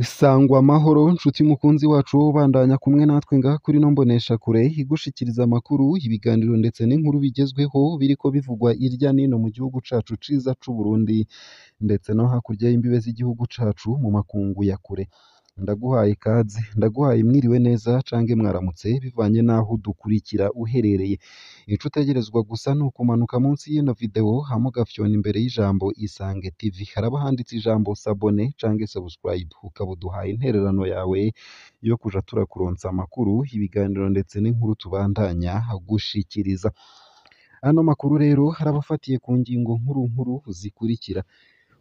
Sangwa amahoro nshuti mukunzi wacu wowe ubandanya kumwe natwe ngaha kuri ino mboneshakure igushikiriza amakuru, ibiganiro ndetse n'inkuru bigezweho biriko bivugwa irya nino mu gihugu cacu ciza c'Uburundi ndetse no hakurya y'imbibe z'igihugu cacu mu makungu ya kure. Ndaguhaye ikaze, ndaguhaye mwiriwe neza cange mwaramutse bivanye n'aho udukurikira uherereye. Ico utegerezwa gusa ni ukumanuka munsi y'ino video hama ugafyona imbere y'ijambo Isange TV. Haraba handitse ijambo s'abonner cange subscribe, ukaba uduhaye intererano yawe yo kuja turakuronsa amakuru, ibiganiro ndetse n'inkuru tubandanya gushikiriza. Ano makuru rero harabafatiye ku ngingo nkuru nkuru zikurikira.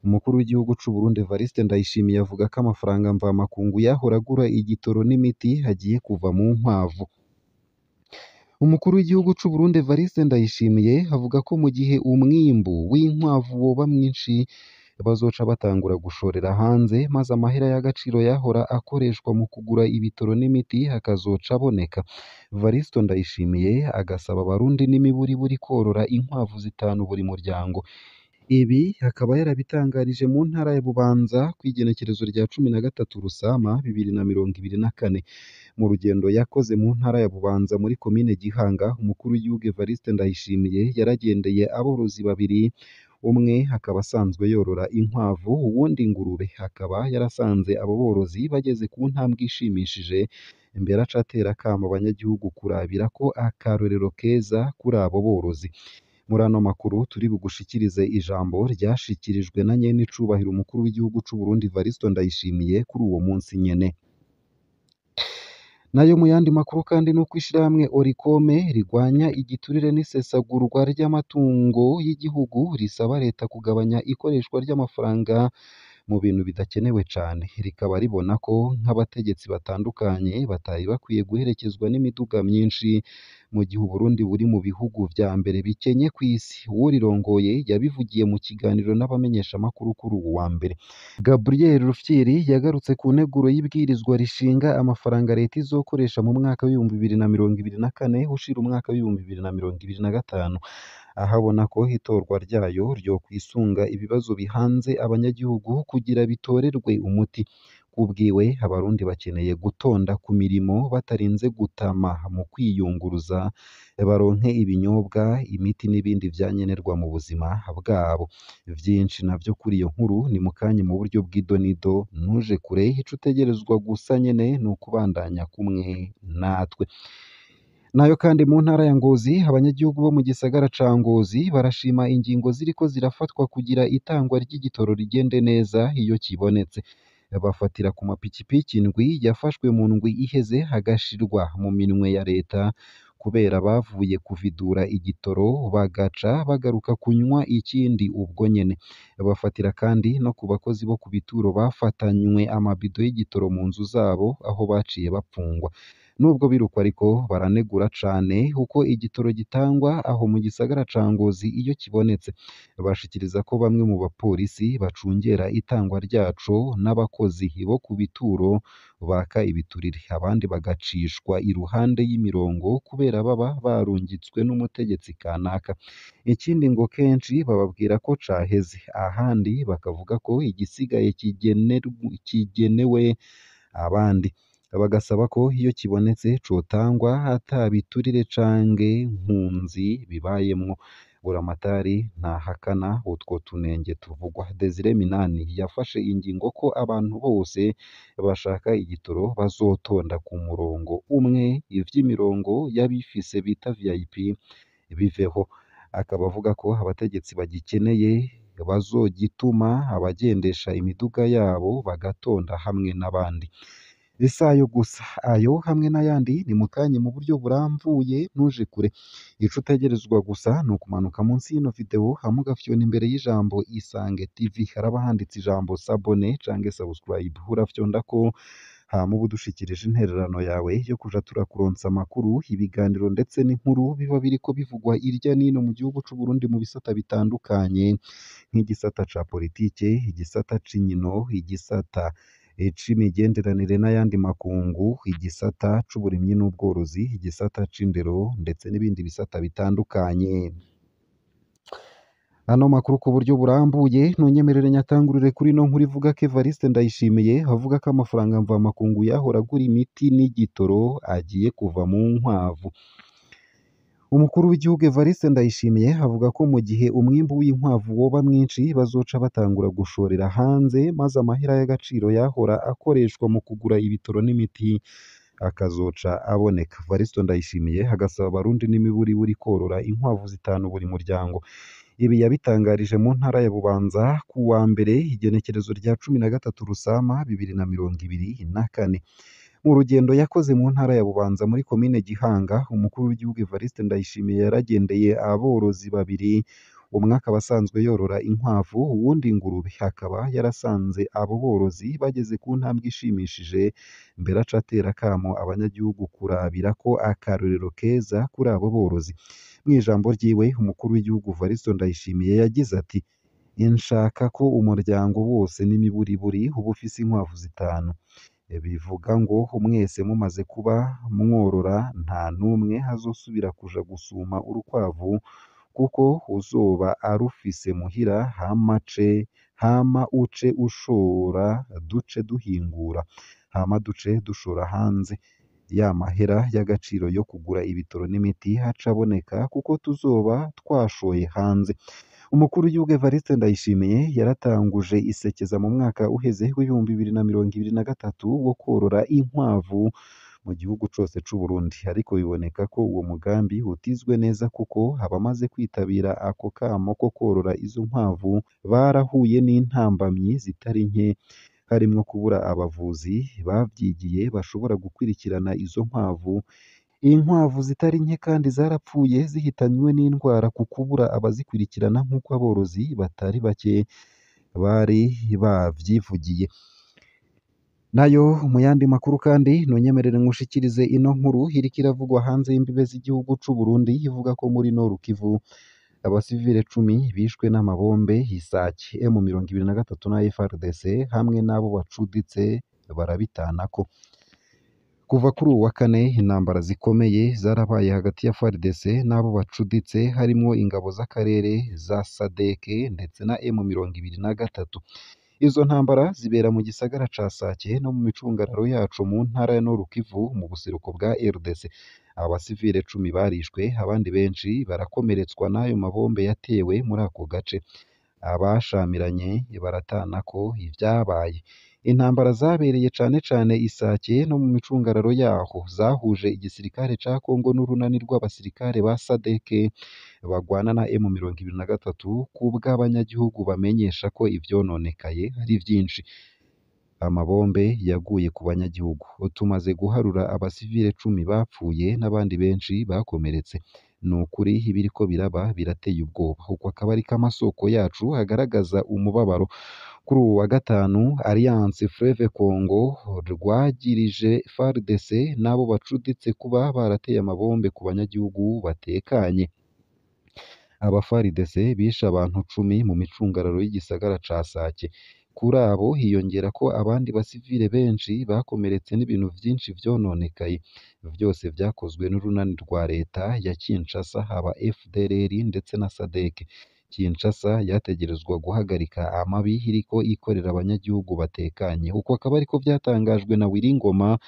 Umukuru w'igihugu c'Uburundi Evariste Ndayishimiye avuga ko amafaranga mvamakungu yahora agura igitoro n'imiti agiye kuva mu nkwavu. Umukuru w'igihugu c'Uburundi Evariste Ndayishimiye avuga ko mu gihe umwimbu w'inkwavu woba mwinshi bazoca batangura gushorera hanze maze amahera y'agaciro yahora akoreshwa mu kugura ibitoro n'imiti akazoca aboneka. Varisto Ndayishimiye agasaba abarundi n'imiburiburi korora inkwavu zitanu buri muryango. Ibi akaba yarabitangarije mu ntara ya Bubanza kw'igenekerezo rya 13 Rusama 2024. Mu rugendo yakoze mu ntara ya Bubanza muri komine Gihanga, umukuru w'igihugu Evariste Ndayishimiye yaragendeye aborozi babiri, umwe akaba asanzwe yorora inkwavu uwundi ingurube. Akaba yarasanze abo borozi bageze ku ntambwe ishimishije, mbere aca atera akamo abanyagihugu kurabirako akarorero keza kuri abo borozi. Muri ano makuru turi bugushikirize ijambo ryashikirijwe na nyenicubahiro umukuru w'igihugu c'Uburundi Varisto Ndayishimiye kuri uwo munsi nyene. Nayo mu yandi makuru kandi nuko ishirahamwe Orikome rigwanya igiturire n'isesagurwa ry'amatungo y'igihugu risaba leta kugabanya ikoreshwa ry'amafaranga mu bintu bidakenewe cane. Rikaba ribona ko nk'abategetsi batandukanye batari bakwiye guherekezwa n'imiduga myinshi mu gihe Uburundi buri mu bihugu vya mbere bikenye kw'isi. Uwurirongoye yabivugiye mu kiganiro n'abamenyeshamakuru kuri uwu wa mbere. Gabriel Rufyiri yagarutse ku nteguro y'ibwirizwa rishinga amafaranga leta izokoresha mu mwaka w'2024 ushira umwaka w'2025, aho abona ko itorwa ryayo ryokwisunga ibibazo bihanze abanyagihugu kugira bitorerwe umuti. Kubwiwe, abarundi bakeneye gutonda ku mirimo batarinze gutama mu kwiyunguruza, baronke ibinyobwa, imiti n'ibindi vyankenerwa mu buzima bwabo. Vyinshi navyo kuri iyo nkuru ni mukanya mu buryo bw'idonido, ntuje kure, ico utegerezwa gusa nyene ni ukubandanya kumwe natwe. Nayo kandi mu ntara ya Ngozi, abanyagihugu bo mu gisagara ca Ngozi barashima ingingo ziriko zirafatwa kugira itangwa ry'igitoro rigende neza iyo kibonetse. Bafatira ku mapikipiki indwi yafashwe mu ndwi iheze agashirwa mu minwe ya leta kubera bavuye kuvidura igitoro bagaca bagaruka kunywa ikindi ubwo nyene. Bafatira kandi no ku bakozi bo ku bituro bafatanywe amabido y'igitoro mu nzu zabo aho baciye bapfungwa. Nubwo biruko ariko baranegura cane uko igitoro gitangwa aho mu gisagara ca Ngozi iyo kibonetse. Bashikiriza ko bamwe mu bapolisi bacungera itangwa ryaco n'abakozi bo ku bituro baka ibiturire, abandi bagacishwa iruhande y'imirongo kubera baba barungitswe n'umutegetsi kanaka. Ikindi ngo kenshi bababwira ko caheze, ahandi bakavuga ko igisigaye kigenewe abandi. Bagasaba ko iyo kibonetse cotangwa ata biturire cange nkunzi bibayemwo. Buramatari ntahakana utwo tunenge tuvugwa. Desire Minani yafashe ingingo ko abantu bose bashaka igitoro bazotonda ku murongo umwe, ivy'imirongo y'abifise bita VIP biveho. Akaba avuga ko abategetsi bagikeneye bazogituma abagendesha imiduga yabo bagatonda hamwe n'abandi. Isayo gusa, ayo hamwe n'ayandi ni mukanya mu buryo burambuye, ntuje kure. Ico utegerezwa gusa ni ukumanuka munsi y'ino video hama ugafyona imbere y'ijambo Isange TV, haraba handitse ijambo s'abonner cange subscribe, urafyondako hama uba udushikirije intererano yawe yo kuja turakuronsa amakuru, ibiganiro ndetse n'inkuru biba biriko bivugwa irya nino mu gihugu c'Uburundi mu bisata bitandukanye nk'igisata ca politike, igisata c'inkino, igisata c'imigenderanire n'ayandi makungu, igisata c'uburimyi n'ubworozi, igisata c'indero ndetse n'ibindi bisata bitandukanye. Ano makuru ku buryo burambuye ntunyemerere nyatangurire kuri ino nkuru ivuga ko Evariste Ndayishimiye avuga ko amafaranga mvamakungu yahora agura imiti n'igitoro agiye kuva mu nkwavu. Umukuru w'igihugu Evariste Ndayishimiye avuga ko mu gihe umwimbu w'inkwavu woba mwinshi bazoca batangura gushorera hanze, maze amahera y'agaciro yahora akoreshwa mu kugura ibitoro n'imiti akazoca aboneka. Evaristo Ndayishimiye agasaba Abarundi n'imiburiburi korora inkwavu zitanu buri muryango. Ibi yabitangarije mu ntara ya Bubanza ku wa mbere igenekerezo rya 13 Rusama 2024. Mu rugendo yakoze mu ntara ya Bubanza muri komine Gihanga, umukuru w'igihugu Evariste Ndayishimiye yaragendeye aborozi babiri, umwe akaba asanzwe yorora inkwavu uwundi ingurube, akaba yarasanze abo borozi bageze ku ntambwe ishimishije, mbere aca atera akamo abanyagihugu kurabirako akarorero keza kuri abo borozi. Mw'ijambo ryiwe, umukuru w'igihugu Evaristo Ndayishimiye yagize ati: "Nshaka ko umuryango wose n'imiburiburi uba ufise inkwavu zitanu. Bivuga ngo mwese mumaze kuba mworora nta n'umwe azosubira kuja gusuma urukwavu kuko uzoba arufise muhira hama uce ushora duce duhingura, hama duce dushora hanze. Ya mahera y'agaciro yo kugura ibitoro n'imiti aca aboneka kuko tuzoba twashoye hanze." Umukuru w'igihugu Evariste Ndayishimiye yaratanguje isekeza mu mwaka uheze w'2023 wo korora inkwavu mu gihugu cose c'Uburundi, ariko biboneka ko uwo mugambi utizwe neza kuko abamaze kwitabira ako kamo ko korora izo nkwavu barahuye n'intambamyi zitari nke, harimwo kubura abavuzi bavyigiye bashobora gukwirikirana izo nkwavu. Inkwavu zitari nke kandi zarapfuye zihitanywe n'indwara ku kubura abazikurikirana nk'uko aborozi batari bake bari bavyivugiye. Nayo mu yandi makuru kandi ntunyemerere nkushikirize ino nkuru iriko iravugwa hanze y'imbibe z'igihugu c'Uburundi, ivuga ko muri Nord Kivu abasivile 10 bishwe n'amabombe Isake, M23 na FARDC hamwe n'abo bacuditse barabitanako. Kuva kuri uwu wa kane intambara zikomeye zarabaye hagati ya FARDC n'abo bacuditse harimwo ingabo z'akarere za SADC ndetse na M23. Izo ntambara zibera mu gisagara ca Sake no mu micungararo yaco mu ntara ya Nord Kivu mu buseruko bwa RDC. Abasivile 10 barishwe, abandi benshi barakomeretswa n'ayo mabombe yatewe muri ako gace. Abashamiranye baratanako ivyabaye. Intambara zabereye cane cane i Sake no mu micungararo yaho zahuje igisirikare ca Congo n'urunani rw'abasirikare ba SADC bagwana na M23 kubw'abanyagihugu bamenyesha ko ivyononekaye ari vyinshi. Amabombe yaguye ku banyagihugu. Tumaze guharura abasivile 10 bapfuye n'abandi benshi bakomeretse. Ni ukuri ibiriko biraba birateye ubwoba. Uko akaba ariko amasoko yacu agaragaza umubabaro. Kuri uwu wa gatanu Alliance Fleuve Congo rwagirije FARDC n'abo bacuditse kuba barateye amabombe ku banyagihugu batekanye. Aba FARDC bishe abantu 10 mu micungararo y'igisagara ca Sake. Kuri abo hiyongera ko abandi basivile benshi bakomeretse n'ibintu vyinshi vyononekaye. Vyose vyakozwe n'urunani rwa leta ya Kinshasa haba FDLR ndetse na SADC. Kinshasa yategerezwa guhagarika amabi iriko ikorera abanyagihugu batekanye. Uko akaba ariko vyatangajwe na Willy Ngoma,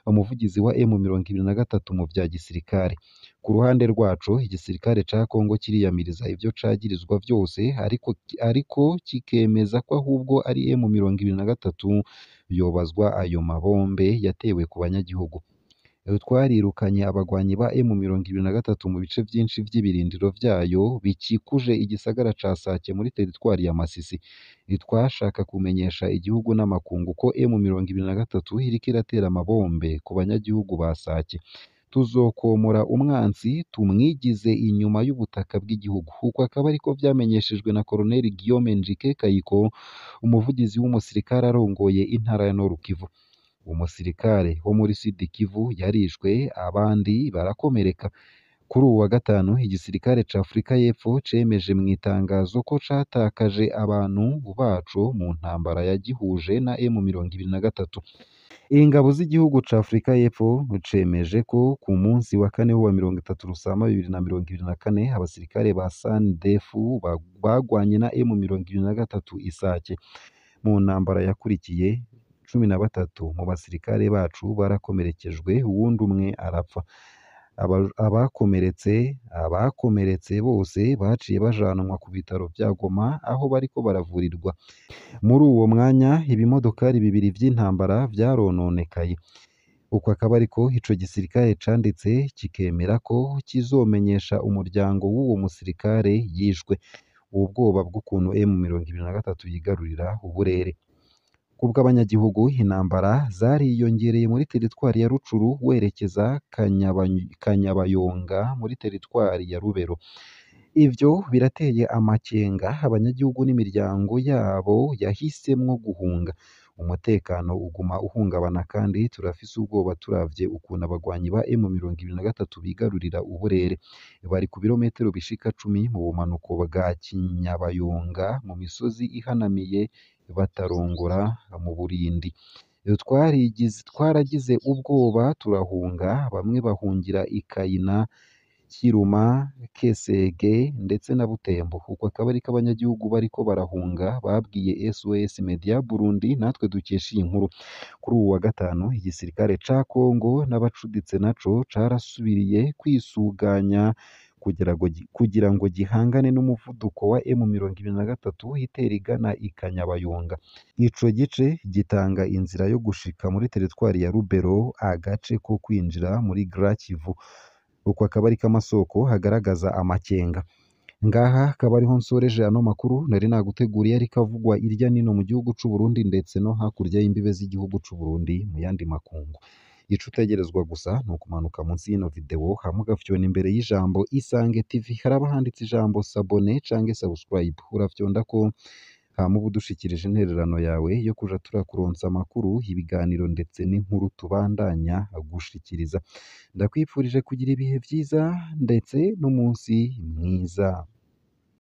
umuvugizi wa M23 mu vya gisirikare. Ku ruhande rwaco, igisirikare ca Congo kiriyamiriza ivyo cagirizwa vyose, ariko kikemeza ko ahubwo ari M23 yobazwa ayo mabombe yatewe ku banyagihugu. Twarirukanye abagwanyi ba M23 mu bice vyinshi vy'ibirindiro vyayo bikikuje igisagara ca Sake muri teritwari ya Masisi. Twashaka kumenyesha igihugu n'amakungu ko M23 iriko iratera amabombe ku banyagihugu ba Sake. Tuzokomora umwansi tumwigize inyuma y'ubutaka bw'igihugu. Uko akaba ariko vyamenyeshejwe na Colonel Guillaume Njike Kayiko, umuvugizi w'umusirikare arongoye intara ya Nord Kivu. Umusirikare wo muri Sud Kivu yarishwe, abandi barakomereka. Kuri uwu wa gatanu, igisirikare ca Afrika y'Epfo cemeje mw'itangazo ko catakaje abantu baco mu ntambara yagihuje na M23. Ingabo z'igihugu ca Afrika y'Epfo cemeje ko ku munsi wa kane wa 30 Rusama 2024 abasirikare ba SANDF bagwanye na M23 Isake. Mu ntambara yakurikiye, 13 mu basirikare bacu barakomerekejwe, uwundi umwe arapfa. Abakomeretse bose baciye bajanwa ku bitaro vya Goma aho bariko baravurirwa. Muri uwo mwanya, ibimodokari bibiri vy'intambara vyarononekaye. Uko akaba ariko ico gisirikare canditse, kikemera ko kizomenyesha umuryango w'uwo musirikare yishwe. Ubwoba bw'ukuntu M23 yigarurira uburere. Kubw'abanyagihugu, intambara zariyongereye muri teritwari ya Rucuru werekeza Kanyabayonga muri teritwari ya Rubero. Ivyo birateye amakenga abanyagihugu n'imiryango yabo yahisemwo guhunga. Umutekano uguma uhungabana kandi turafise ubwoba turavye ukuntu abagwanyi ba M23 bigarurira uburere. Bari ku birometero bishika 10 mu bumanuko bwa Kinyabayonga mu misozi ihanamiye batarongora mu Burindi. Twaragize ubwoba turahunga, bamwe bahungira i Kayina, Kiruma, Kesege ndetse na Butembo. Uko akaba ariko abanyagihugu bariko barahunga babwiye SOS Media Burundi natwe dukesha iyi nkuru. Kuri uwu wa gatanu, igisirikare ca Congo n'abacuditse naco carasubiriye kwisuganya kugira ngo gihangane n'umuvuduko wa M23 itera igana i Kanyabayonga. Ico gice gitanga inzira yo gushika muri teritwari ya Rubero, agace ko kwinjira muri Grand Kivu. Uko akaba ariko amasoko agaragaza amakenga. Ngaha akaba ariho nsoreje ano makuru nari naguteguriye ariko avugwa irya nino mu gihugu c'u Burundi ndetse no hakurya y'imbibe z'igihugu c'u Burundi mu yandi makungu. Ico utegerezwa gusa ni ukumanuka munsi y'ino video hama ugafyona imbere y'ijambo Isange TV, haraba handitse ijambo s'abonner canke subscribe, urafyondako hama uba udushikirije intererano yawe yo kuja turakuronsa amakuru, ibiganiro ndetse n'inkuru tubandanya gushikiriza. Ndakwifurije kugira ibihe vyiza ndetse n'umunsi mwiza.